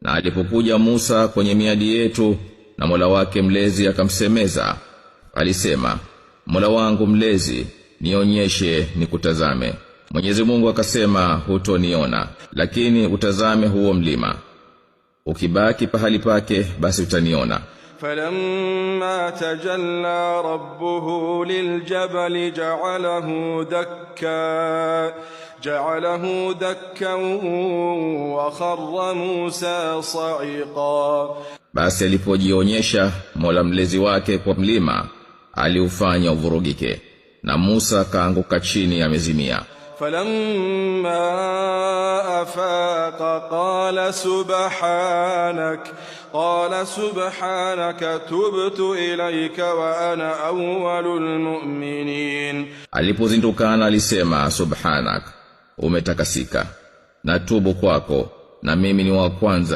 Na alipokuja Musa kwenye miadi yetu na Mola wake mlezi akamsemeza, alisema, Mola wangu mlezi, nionyeshe nikutazame. Mwenyezi Mungu akasema, hutoniona, lakini utazame huo mlima. Ukibaki pahali pake basi utaniona. فلما تجلى ربه للجبل جعله دكا وخر موسى صعقا. Basi alipojionyesha Mola mlezi wake kwa mlima, aliufanya uvurugike, na Musa kaanguka chini amezimia. فلما أفاق قال سبحانك تبت إليك وأنا أول المؤمنين. Alipozindukana alisema, subhanak, umetakasika, natubu kwako, na mimi ni wa kwanza.